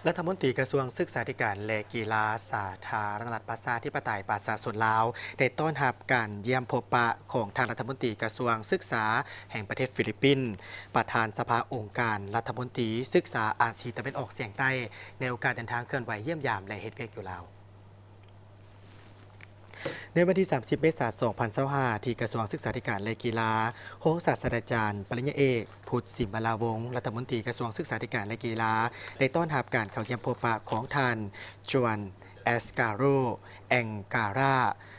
ລັດຖະມົນຕີກະຊວງສຶກສາທິການ ແລະ ກິລາ ສາທາລະນະລັດ ປະຊາທິປະໄຕ ປະຊາຊົນລາວ ໄດ້ຕ້ອນຮັບການຢ້ຽມພົບປະຂອງທ່ານລັດຖະມົນຕີກະຊວງສຶກສາແຫ່ງປະເທດຟີລິບປິນ, ປະທານສະພາອົງການລັດຖະມົນຕີສຶກສາອາຊີຕາເວັນອອກສຽງໃຕ້ ໃນໂອກາດເດີນທາງເຄື່ອນໄຫວຢ້ຽມຢາມ ແລະ ເຮັດວຽກຢູ່ລາວ. ໃນວັນທີສາມສິບ ເມສາ ສອງພັນຊາວຫ້າ ທີ່ກະຊວງສຶກສາທິການ ແລະ ກິລາ, ຮອງສາດສະດາຈານ ປະລິນຍາເອກ ພຸດ ສິມມະລາວົງ ລັດຖະມົນຕີກະຊວງສຶກສາທິການ ແລະ ກິລາ ໄດ້ຕ້ອນຮັບການເຂົ້າຢ້ຽມພົບປະຂອງທ່ານ ຈວນ ແອັດສະກາໂຣ ແອງກາຣາ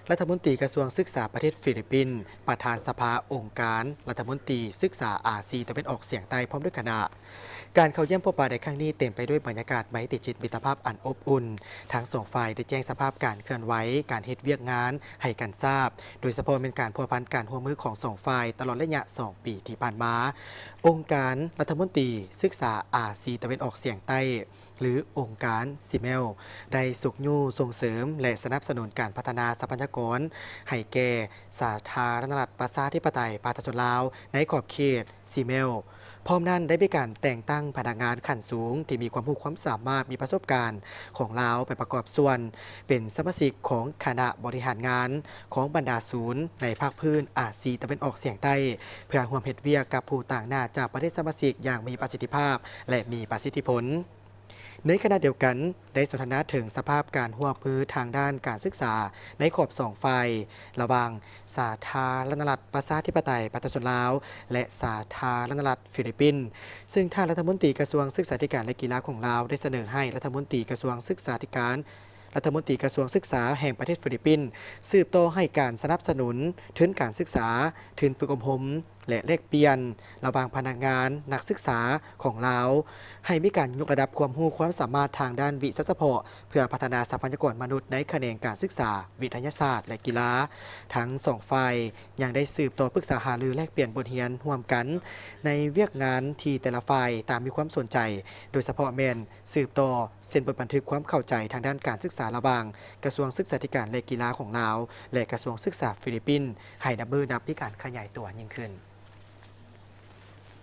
ລັດຖະມົນຕີກະຊວງສຶກສາປະເທດຟີລິບປິນ, ປະທານສະພາອົງການລັດຖະມົນຕີສຶກສາອາຊີຕາເວັນອອກສຽງໃຕ້ ພ້ອມດ້ວຍຄະນະ. ການເຂົ້າຢ້ຽມພົບປະໃນຄັ້ງນີ້ເຕັມໄປດ້ວຍບັນຍາກາດໄມຕີຈິດມິດຕະພາບອັນອົບອຸ່ນ. ທັງສອງຝ່າຍໄດ້ແຈ້ງສະພາບການເຄື່ອນໄຫວ, ການເຮັດວຽກງານໃຫ້ກັນຊາບ, ໂດຍສະເພາະແມ່ນການພົວພັນການຮ່ວມມືຂອງສອງຝ່າຍຕະຫຼອດໄລຍະສອງປີທີ່ຜ່ານມາ. ອົງການລັດຖະມົນຕີສຶກສາອາຊີຕາເວັນອອກສຽງໃຕ້ ຫຼື ອົງການ ຊີແມວ ໄດ້ຊຸກຍູ້ສົ່ງເສີມ ແລະ ສະໜັບສະໜູນການພັດທະນາຊັບພະຍາກອນໃຫ້ແກ່ສາທາລະນະລັດ ປະຊາທິປະໄຕ ປະຊາຊົນລາວ ໃນຂອບເຂດ ຊີແມວ. ພ້ອມນັ້ນໄດ້ມີການແຕ່ງຕັ້ງພະນັກງານຂັ້ນສູງທີ່ມີຄວາມຮູ້ຄວາມສາມາດ, ມີປະສົບການຂອງລາວໄປປະກອບສ່ວນເປັນສະມາຊິກຂອງຄະນະບໍລິຫານງານຂອງບັນດາສູນໃນພາກພື້ນອາຊີຕາເວັນອອກສຽງໃຕ້ ເພື່ອຮ່ວມເຮັດວຽກກັບຜູ້ຕາງໜ້າຈາກປະເທດສະມາຊິກຢ່າງມີປະສິດທິພາບ ແລະ ມີປະສິດທິຜົນ. ໃນຂະນະດຽວກັນ ໄດ້ສົນທະນາເຖິງສະພາບການຮ່ວມມືທາງດ້ານການສຶກສາໃນຂອບສອງຝ່າຍ ລະຫວ່າງສາທາລະນະລັດ ປະຊາທິປະໄຕ ປະຊາຊົນລາວ ແລະ ສາທາລະນະລັດຟີລິບປິນ, ເຊິ່ງທ່ານລັດຖະມົນຕີກະຊວງສຶກສາທິການ ແລະ ກິລາຂອງລາວ ໄດ້ສະເໜີໃຫ້ລັດຖະມົນຕີກະຊວງສຶກສາທິການ ລັດຖະມົນຕີກະຊວງສຶກສາແຫ່ງປະເທດຟີລິບປິນ ສືບຕໍ່ໃຫ້ການສະໜັບສະໜູນທຶນການສຶກສາ, ທຶນຝຶກອົບຮົມ ແລະ ແລກປ່ຽນລະຫວ່າງພະນັກງານນັກສຶກສາຂອງລາວ ໃຫ້ມີການຍົກລະດັບຄວາມຮູ້ຄວາມສາມາດທາງດ້ານວິຊາສະເພາະ ເພື່ອພັດທະນາຊັບພະຍາກອນມະນຸດໃນຂະແໜງການສຶກສາ, ວິທະຍາສາດ ແລະ ກິລາ. ທັງສອງຝ່າຍຍັງໄດ້ສືບຕໍ່ປຶກສາຫາລືແລກປ່ຽນບົດຮຽນຮ່ວມກັນໃນວຽກງານທີ່ແຕ່ລະຝ່າຍຕ່າງມີຄວາມສົນໃຈ, ໂດຍສະເພາະແມ່ນ ສືບຕໍ່ເຊັນບົດບັນທຶກຄວາມເຂົ້າໃຈທາງດ້ານການສຶກສາລະຫວ່າງກະຊວງສຶກສາທິການ ແລະ ກິລາຂອງລາວ ແລະ ກະຊວງສຶກສາຟີລິບປິນ ໃຫ້ນັບມື້ນັບມີການຂະຫຍາຍຕົວຍິ່ງຂຶ້ນ.